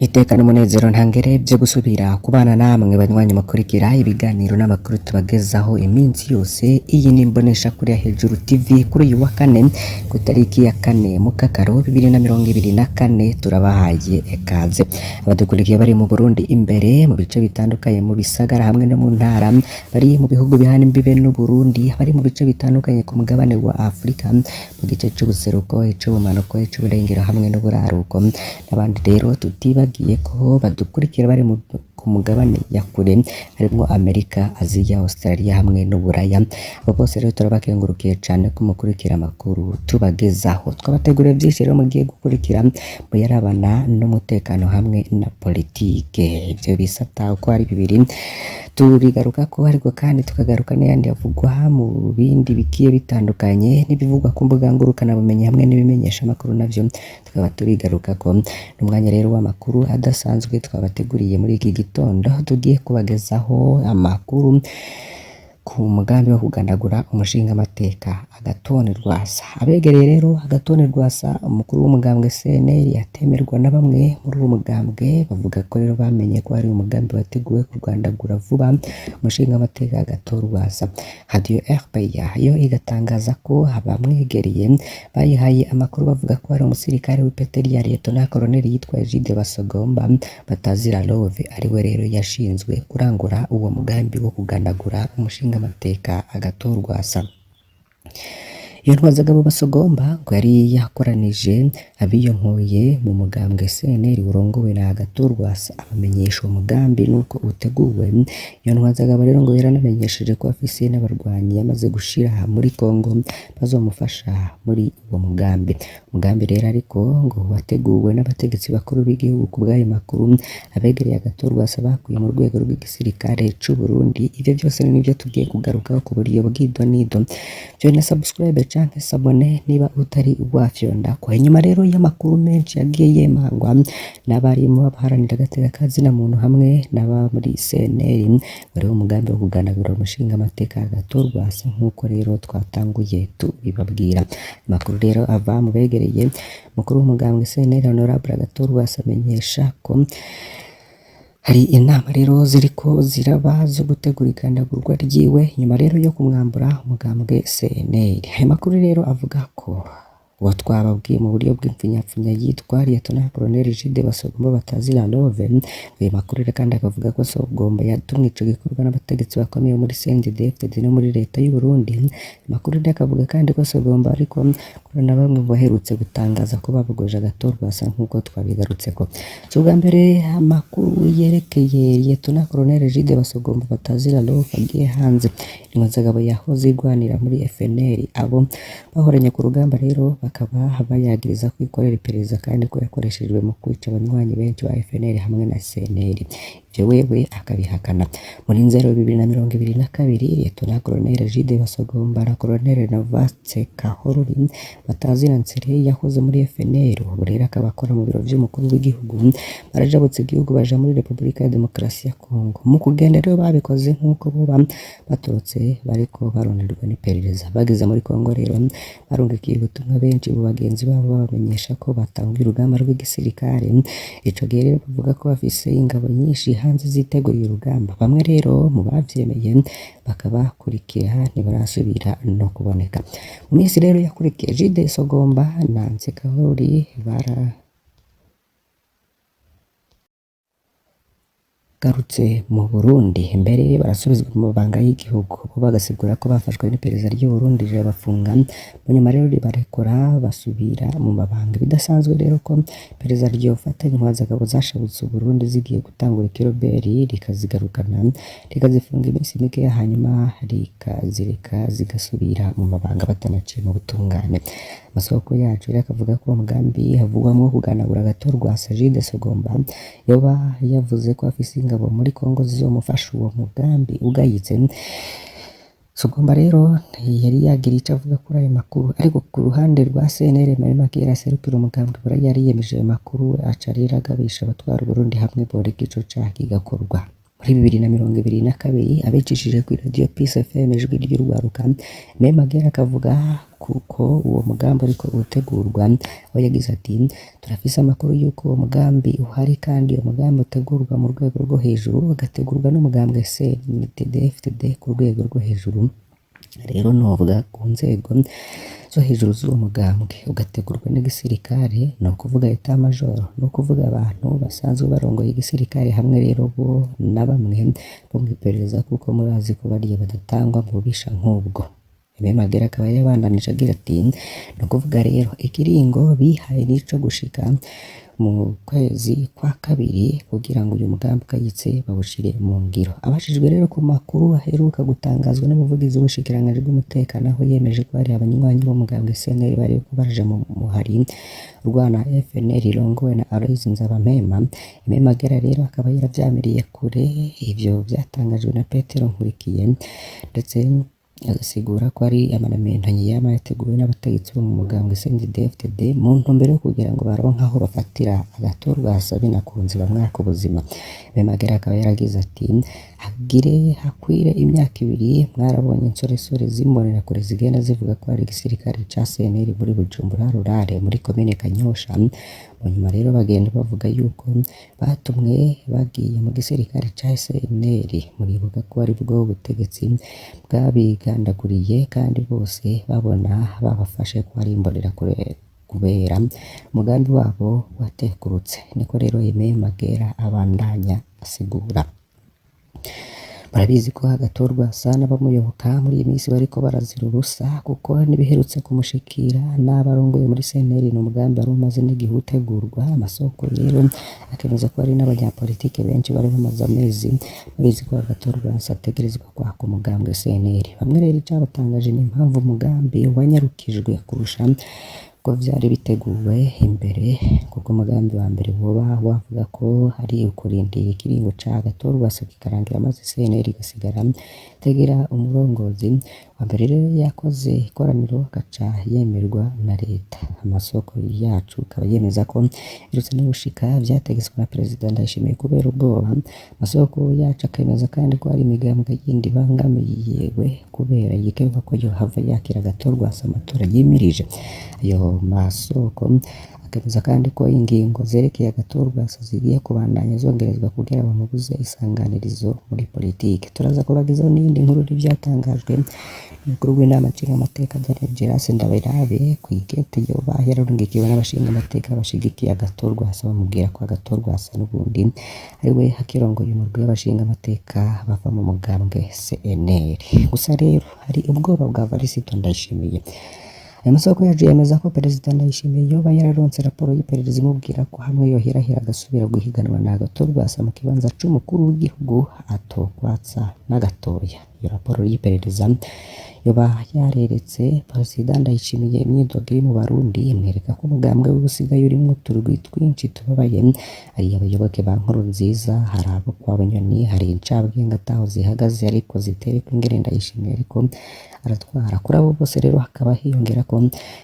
Iteka n'umunezero ntangere vyo gusubira kubana namwe banywanyi mukurikira ibiganiro n'amakuru tubagezaho iminsi yose. Iyi ni imboneshakure ya Hejuru TV kuri uyu wa kane ku itariki ya kane Mukakaro 2024, turabahaye ikaze. Abadukurikiye bari mu Burundi imbere mu bice bitandukanye, mu bisagara hamwe no mu ntara, bari mu bihugu bihana imbibe n'Uburundi, bari mu bice bitandukanye ku mugabane wa Afrika, mu gice c'ubuseruko, ic'ubumanuko, ic'uburengero hamwe n'uburaruko, n'abandi rero tutibagiye ko badukurikira bari ku mugabane ya kure harimwo Amerika, Aziya, Australia hamwe n'Uburaya. Abo bose rero turabakengurukiye cane ko mukurikira amakuru tubagezaho. Twabateguriye vyinshi rero mugiye gukurikira muyarabana n'umutekano hamwe na politike. Ivyo bisata uko ari bibiri tubigarukako, ariko kandi tukagaruka n'ayandi avugwa mu bindi bigiye bitandukanye, n'ibivugwa ku mbuga ngurukanabumenyi hamwe n'ibimenyeshamakuru navyo tukaba tubigarukako. N'umwanya rero w'amakuru adasanzwe twabateguriye muri iki gitondo, tugiye kubagezaho amakuru ku mugambi wo kugandagura umushingamateka Agathon Rwasa. Abegereye rero Agathon Rwasa, umukuru w'umugambwe CNL atemerwa na bamwe muri uwo mugambwe, bavuga ko rero bamenye ko ari umugambi wateguwe kugandagura vuba umushingamateka Agathon Rwasa. Radio RPA yo igatangaza ko abamwegereye bayihaye amakuru bavuga ko ari umusirikare w'ipete rya Lieutenant Colonel yitwa Egide Basogomba batazira Love, ariwe rero yashinzwe kurangura uwo mugambi wo kugandagura umushingamateka Agathon Rwasa. Iyo ntwazagabo Basogomba ngo yari yakoranije abiyonkoye mu mugambwe CNL urongowe na Agathon Rwasa, abamenyesha uwo mugambi nuko uteguwe. Iyo ntwazagabo rero ngo yaranamenyesheje ko afise n'abarwanyi yamaze gushira muri Congo bazomufasha muri uwo mugambi. Umugambi rero ariko ngo wateguwe n'abategetsi bakuru b'igihugu. Ku bw'ayo makuru abegereye Agathon Rwasa bakuye mu rwego rw'igisirikare c'u Burundi. Ivyo vyose nivyo tugiye kugarukaho ku buryo bw'idonido. Vyona subscribe canke s'abonner niba utari wafyonda. Kwa inyuma rero y'amakuru menshi yagiye yemangwa n'abarimo abaharanira agateka ka zina muntu hamwe n'aba muri CNL, wariho umugambi wo kugandagura umushingamateka Agathon Rwasa, nk'uko rero twatanguye tubibabwira. Amakuru rero ava mu begereye umukuru w'umugambwe CNL Honorable Agathon Rwasa amenyesha ko hari inama rero ziriko ziraba zo gutegura igandagurwa ryiwe nyuma rero yo kumwambura umugambwe CNL. Ayo makuru rero avuga ko uwo twababwiye mu buryo bw'impfunyapfunya yitwa Lieutenant Colonel Egide Basogomba batazira Love. Ayo makuru rero kandi akavuga ko Sogomba yatumwe ico gikorwa n'abategetsi bakomeye muri CNDD-FDD no muri leta y'u Burundi. Amakuru rero akavuga kandi ko Sogomba ariko kuri na bamwe mu baherutse gutangaza ko babogoje Agathon Rwasa, nk'uko twabigarutseko. Si ubwa mbere amakuru yerekeye Lieutenant Colonel Egide Basogomba batazira Love agiye hanze. Intwazagabo yahoze igwanira muri FNL, abo bahoranye ku rugamba rero bakaba bayagiriza kwikorera iperereza kandi ko yakoreshejwe mu kwica abanywanyi benshi ba FNL hamwe na CNL. Ivyo wewe akabihakana. Muri Nzero 2022, Lieutenant Colonel Egide Basogomba na Colonel Novaste Kahorori batazira Nsere yahoze muri FNL, ubu rero akaba akora mu biro vy'umukuru w'igihugu, barajabutse igihugu baja muri Repubulika ya Demokarasi ya Kongo. Mu kugenda rero babikoze nk'uko boba batorotse bariko baronderwa n'iperereza. Bageze muri Kongo rero barungikiye ubutumwa benshi mu bagenzi babo babamenyesha ko batanguye urugamba rw'igisirikare. Ico gihe rero bavuga ko bafise ingabo nyinshi hanze ziteguriye urugamba. Bamwe rero mu bavyemeye bakabakurikira ntibarasubira no kuboneka. Mu minsi rero yakurikiye, Egide Sogomba na Nsekahori baragarutse mu Burundi, mbere barasubizwa mu mabanga y'igihugu, bo bagasigura ko bafashwe n'iperereza ry'u Burundi rirabafunga, mu nyuma rero ribarekura basubira mu mabanga. Bidasanzwe rero ko iperereza ryofata intwazagabo zashabutse Uburundi zigiye gutangura ikiroberi rikazigarukana rikazifunga iminsi mikeya, hanyuma rikazireka zigasubira mu mabanga batanaciye mu butungane. Amasoko yacu rero akavuga ko uwo mugambi havugwamwo kuganagura Agathon Rwasa, Egide Sogomba yoba yavuze ko afise ingabo muri Kongo zizomufasha uwo mugambi ugayitse. Sogomba rero ntiyari yagira ico avuga kuri ayo makuru, ariko ku ruhande rwa CNL Marie Makera aserukira umugambwe Buraya yari yemeje ayo makuru, aca rero agabisha abatwara Uburundi hamwe boreka ico caha kigakorwa. Muri 2022 abicishije kuri Radio Peace FM ijwi ry'urwaruka, Me Magera akavuga kuko uwo mugambi uriko utegurwa, aho yagize ati: "Turafise amakuru y'uko uwo mugambi uhari kandi uwo mugambi utegurwa mu rwego rwo hejuru, ugategurwa n'umugambwe CNDD-FDD ku rwego rwo hejuru. Rero novuga ku nzego zo hejuru z'uwo mugambwe, ugategurwa n'igisirikare, ni ukuvuga état major, ni ukuvuga abantu basanzwe barongoye igisirikare hamwe rero bo na bamwe bo mw'iperereza, kuko murazi ko bariya badatangwa mu bubisha nk'ubwo." Me Magera akaba yabandanije agira ati: "Ni ukuvuga rero ikiringo bihaye nico gushika mu kwezi kwa kabiri kugira ngo uyu mugambi ukayitse bawushire mu ngiro." Abajijwe rero ku makuru aheruka gutangazwa n'umuvugizi w'ubushikiranganji bw'umutekano, aho yemeje ko hari abanywanyi b'umugambwe CNL bariko baraja mu muhari urwana FNL irongowe na Aloys Nzabampema, Me Magera rero akaba yaravyamiriye kure ivyo vyatangajwe na Petero Nkurikiye, ndetse agasigura ko ari amanamentanyi yama yateguwe n'abategetsi bo mu mugambwe CNDD-FDD mu ntumbero yo kugira ngo baronke aho bafatira agatorwasa binakunze bamwaka ubuzima. Me Magera akaba yaragize ati: "Hagire hakwire imyaka 2 mwarabonye insoresore z'imbonerakure zigenda zivuga ko hari igisirikare ca CNL muri Bujumbura rurare muri komine Kanyosha. Mu nyuma rero bagenda bavuga yuko batumwe bagiye mu gisirikare ca CNL. Muribuka ko aribwo ubutegetsi bwabigandaguriye kandi bose babona babafashe ko ari imbonerakure kubera umugambi wabo watekurutse." Niko rero Aime Magera abandanya asigura. Murabizi ko Agathon n'abamuyoboka muri iyi minsi bariko barazira ubusa, kuko n'ibiherutse kumushikira n'abarongoye muri CNL ni umugambi wari umaze n'igihe utegurwa. Amasoko rero akemeza ko hari n'abanyapolitike benshi bari bamaze amezi babizi ko Agathon ategerezwa kwaka umugambwe CNL. Bamwe rero icabatangaje ni impamvu umugambi wanyarukijwe kurusha ko vyari biteguwe imbere, kuko umugambi wa mbere woba wavuga ko ari ukurindira ikiringo ca Agathon kikarangira maze CNL igasigara itagira umurongozi. Wa mbere rero yakoze ikoraniro agaca yemerwa na leta. Amasoko yacu akaba yemeza ko iherutse no gushika vyategetswe na Perezida Ndayishimiye kubera ubwoba. Amasoko yacu akemeza kandi ko hari imigambwe yindi ibangamiwe kubera yikekwa ko yohava yakira Agathon amatora yimirije. Ayo masoko akemeza kandi ko ingingo zerekeye Agathon zigiye kubandanya zongerezwa kugira bamubuze isanganirizo muri politike. Turaza kubagezaho n'iyindi nkuru y'ivyatangajwe n'umukuru w'inama nshingamateka Daniel Gerase Ndabirabe kw'igete yoba yararungikiwe n'abashingamateka bashigikiye Agathon bamubwira ko Agathon n'ubundi ariwe akirongoye umurwi w'abashingamateka bava mu mugambwe CNL. Gusa rero hari ubwoba bwa Varisito Ndayishimiye. Ayo masoko yacu yemeza ko Perezida Ndayishimiye yoba yararonse raporo y'iperereza imubwira ko hamwe yohirahira agasubira guhiganwa na Agathon mu kibanza c'umukuru w'igihugu atokwatsa na gatoya. Iyo raporo y'iperereza yoba yareretse Perezida Ndayishimiye imyidogo iri mu Barundi, imwereka ko umugambwe wiwe usigaye urimwo uturwi twinshi tubabaye, ari abayoboke ba Nkurunziza, hari abo kwa Bunyoni, hari incabwenge ataho zihagaze ariko ziterekwa ingene Ndayishimiye ariko aratwara. Kuri abo bose rero hakaba hiyongerako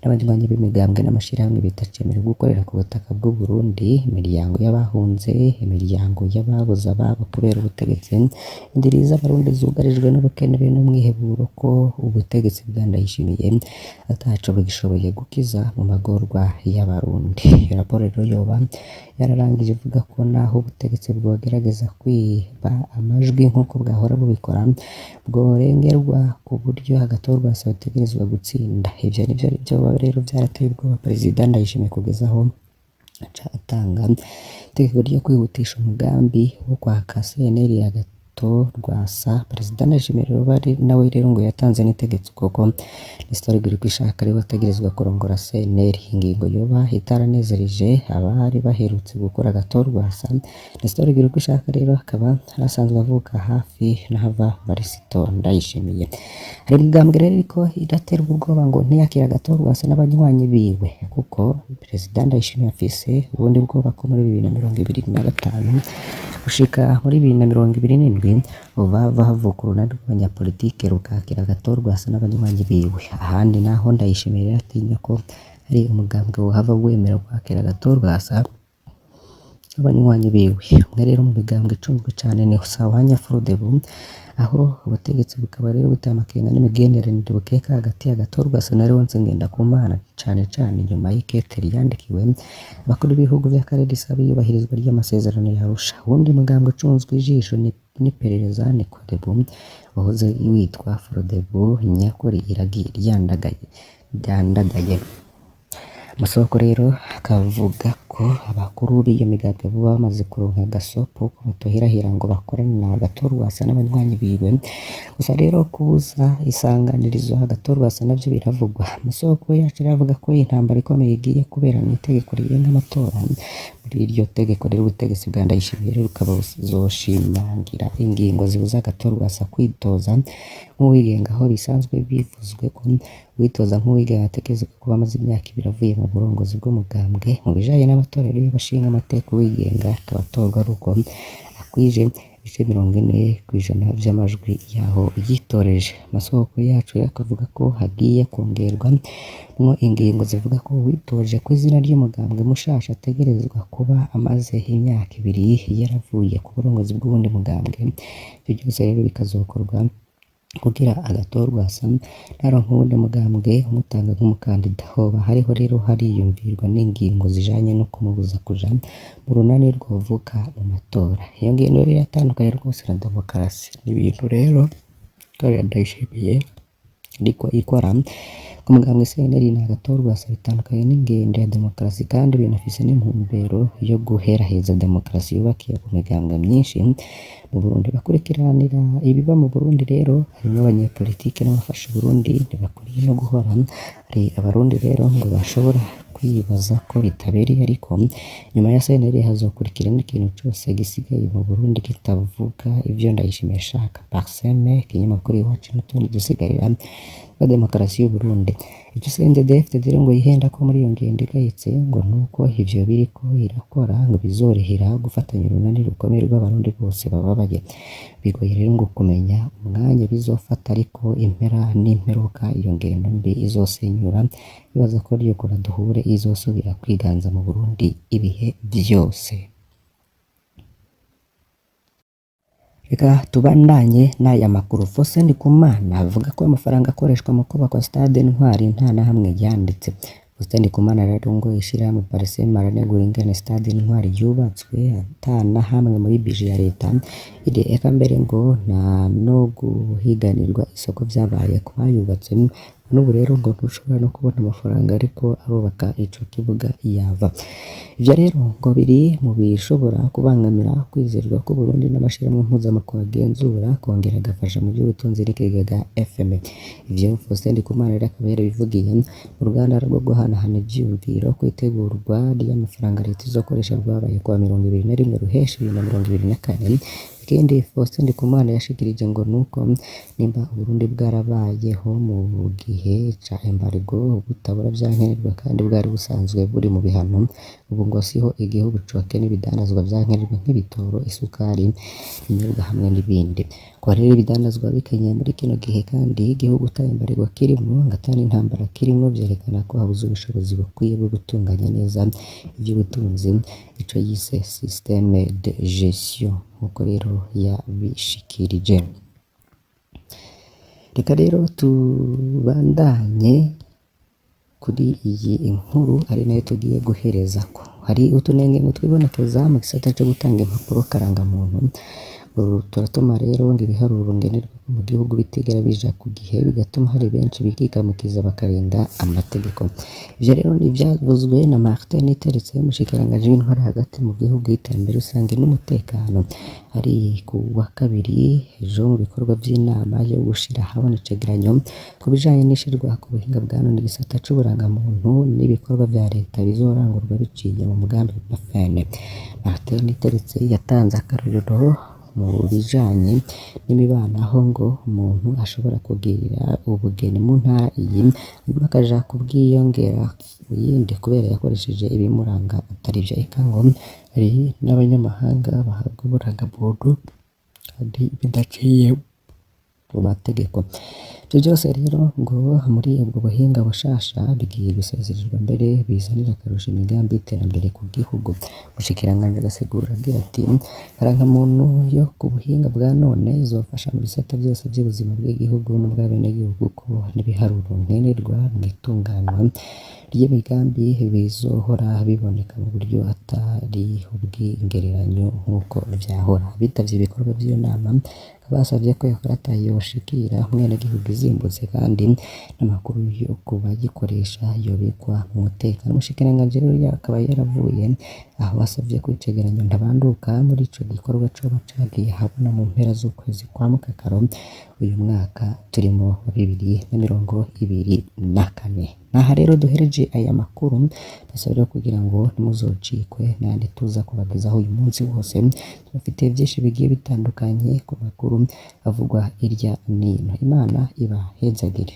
n'abanywanyi b'imigambwe n'amashirahamwe bitacemerewe gukorera ku butaka bw'u Burundi, imiryango y'abahunze, imiryango y'ababuze ababo kubera ubutegetsi, indiri z'Abarundi zugarijwe n'ubukene be n'umwiheburo ko ubutegetsi bwa Ndayishimiye ataco bugishoboye gukiza mu magorwa y'Abarundi. Iyo raporo rero yoba yararangije ivuga ko naho ubutegetsi bwogerageza kwiba amajwi nk'uko bwahora bubikora, bworengerwa ku buryo Agathon butegerezwa gutsinda. Ivyo nivyo vyoba rero vyarateye ubwoba Perezida Ndayishimiye kugeza aho aca atanga itegeko ryo kwihutisha umugambi wo kwaka CNL Agathon Rwasa. Perezida Ndayishimiye rero nawe rero ngo yatanze n'itegeko kuko Nestor Girkwishaka ariwe ategerezwa kurongora CNL, ingingo yoba itaranezereje abari baherutse gukora Agathon Rwasa. Nestor Girkwishaka rero akaba arasanzwe avuka hafi n'ahava Varisito Ndayishimiye. Hari imigambwe rero iriko iraterwa ubwoba ngo ntiyakire Agathon Rwasa n'abanywanyi biwe, kuko Perezida Ndayishimiye afise ubundi bwoba ko muri 2025 gushika muri 2027 bava havuka urunani rw'abanyapolitike rukakira Agathon Rwasa n'abanywanyi biwe. Ahandi naho Ndayishimiye rero atinya ko hari umugambwe wohava wemera kwakira Agathon Rwasa n'abanywanyi biwe. Umwe rero mu migambwe icunzwe cane ni Sahwanya Frodebu, aho ubutegetsi bukaba rero buteye amakenga n'imigenderanire bukeka hagati ya Agathon na Leonce Ngendakumana, cane cane inyuma y'ikete ryandikiwe abakuru b'ibihugu vy'akarere risaba iyubahirizwa ry'amasezerano ya Arusha. Uwundi mugambwe ucunzwe ijisho n'iperereza ni Codebu, wahoze witwa Frodebu nyakuri iragi ryandagaye ryandadaye. Amasoko rero akavuga ko abakuru b'iyo migambwe boba bamaze kuronka agasopo ko batohirahira ngo bakorane na Agathon Rwasa n'abanywanyi biwe. Gusa rero kubuza isanganirizo Agathon Rwasa navyo biravugwa. Amasoko yacu aravuga ko intambara ikomeye igiye kubera mw'itegeko rigenga amatora. Muri iryo tegeko rero ubutegetsi bwa Ndayishimiye rero bukaba buzoshimangira ingingo zibuza Agathon Rwasa kwitoza nk'uwigenga, aho bisanzwe bivuzwe ko uwitoza nk'uwigenga ategerezwa kuba amaze imyaka 2 avuye mu burongozi bw'umugambwe. Mu bijanye n'amatora rero y'abashinga amateka, uwigenga akaba atorwa aruko akwije ibice 40% vy'amajwi yaho yitoreje. Amasoko yacu rero akavuga ko hagiye kongerwamwo ingingo zivuga ko uwitoje kw'izina ry'umugambwe mushasha ategerezwa kuba amaze imyaka 2 yaravuye ku burongozi bw'uwundi mugambwe. Ivyo vyose rero bikazokorwa kugira Agathon Rwasa ntaronke uwundi mugambwe umutanga nk'umukandida. Hoba hariho rero hariyumvirwa n'ingingo zijanye no kumubuza kuja mu runani rwovuka mu matora. Iyo ngendo rero iratandukanye rwose na demokarasi. Ni ibintu rero Ndayishimiye iriko ikora ku mugambwe CNL na Agathon Rwasa bitandukanye n'ingendo ya demokarasi, kandi binafise n'intumbero yo guheraheza demokarasi yubakiye ku migambwe myinshi mu Burundi. Bakurikiranira ibiba mu Burundi rero harimwo abanyepolitike n'abafasha Uburundi ntibakwiye no guhora. Hari abarundi rero ngo bashobora kwibaza ko bitabereye, ariko nyuma ya CNL hazokurikira n'ikintu cose gisigaye mu Burundi kitavuga ivyo Ndayishimiye ashaka. Parseme, ikinyamakuru Iwacu n'utundi dusigarira twa demokarasi y'Uburundi. Ico CNDD-FDD rero ngo yihenda ko muri iyo ngendo igayitse ngo nuko ivyo biriko irakora ngo bizorohera gufatanya urunani rukomeye rw'abarundi bose bababaye. Bigoye rero ngo kumenya umwanya bizofata, ariko impera n'imperuka iyo ngendo mbi izosenyura bibaza ko ryokora duhure izosubira kwiganza mu Burundi ibihe vyose. Reka tubandanye n'aya makuru. Faustin Ndikumana avuga ko amafaranga akoreshwa mu kubakwa stade Intwari nta na hamwe yanditse. Faustin Ndikumana rero ngo ishirahamwe Parsem aranegura ingene stade Intwari yubatswe ata na hamwe muri bije ya leta iri, eka mbere ngo nta no guhiganirwa isoko vyabaye ku bayubatse. N'ubu rero ngo ntushobora no kubona amafaranga ariko arubaka ico kibuga yava. Ivyo rero ngo biri mu bishobora kubangamira kwizerwa kw'Uburundi n'amashirahamwe mpuzamakungu agenzura kongera agafasha mu vy'ubutunzi n'ikigega FMI. Ivyo Faustin Ndikumana rero akaba yarabivugiye mu ruganda rwo guhanahana ivyiyumviro kw'itegurwa ry'amafaranga leta izokoresha rwabaye kuwa 21 Ruheshi 2024. Ikindi Faustin Ndikumana yashikirije ngo nuko nimba Uburundi bwarabayeho mu gihe ca embargo butabura vyankenerwa kandi bwari busanzwe buri mu bihano, ubu ngo siho igihugu cokena ibidandazwa vyankenerwa nk'ibitoro, isukari, ibinyobwa hamwe n'ibindi. Kuba rero ibidandazwa bikenye muri kino gihe kandi igihugu ata embargo kirimwo ngo ata n'intambara kirimwo, vyerekana ko habuze ubushobozi bukwiye bwo gutunganya neza ivy'ubutunzi, ico yise systeme de gestion nkuko rero yabishikirije. Reka rero tubandanye kuri iyi nkuru ari nayo tugiye guherezako. Hari utunenge ngo twibonekeza mu gisata co gutanga impapuro karangamuntu. Turatuma rero ngo ibiharuro ngenerwako mu gihugu bitigera bija ku gihe, bigatuma hari benshi bikikamukiza bakarenga amategeko. Ivyo rero ni ivyavuzwe na Martin Niteretse, umushikiranganji w'intwaro hagati mu gihugu, iterambere rusange n'umutekano. Ari ku wa kabiri ejo mu bikorwa vy'inama yo gushira ahabona icegeranyo ku bijanye n'ishirwa ku buhinga bwa none igisata c'uburangamuntu n'ibikorwa vya leta bizorangurwa biciye mu mugambi PAFEN. Martin Niteretse yatanze akarorero mu bijanye n'imibano, aho ngo umuntu ashobora kugirira ubugeni mu ntara iyi hanyuma akaja kubwiyongera mu yindi kubera yakoresheje ibimuranga atari vyo. Eka ngo hari n'abanyamahanga bahabwa uburangamuntu kandi bidaciye mu mategeko. Ivyo vyose rero ngo muri ubwo buhinga bushasha bigiye gusezererwa mbere bizanira akarusho imigambi y'iterambere ku gihugu. Umushikiranganji agasigura agira ati: "Karangamuntu yo ku buhinga bwa none izofasha mu bisata vyose vy'ubuzima bw'igihugu n'ubw'abenegihugu ko n'ibiharuro nkenerwa mw'itunganywa ry'imigambi bizohora biboneka mu buryo atari ubw'ingereranyo nk'uko vyahora." Abitavye ibikorwa vy'iyo nama basavye ko iyo karata yoshikira umwenegihugu izimbutse kandi n'amakuru yo kubayikoresha yobikwa mu mutekano. Umushikiranganji rero akaba yaravuye aho basavye ko icegeranyo ntabanduka muri ico gikorwa coba cagiye ahabona mu mpera z'ukwezi kwa Mukakaro uyu mwaka turimo wa 2024. Aha rero duhereje aya makuru, ndasaba rero kugira ngo ntimuzocikwe n'ayandi tuza kubagezaho uyu munsi wose. Tubafitiye vyinshi bigiye bitandukanye ku makuru avugwa hirya n'ino. Imana ibahezagire.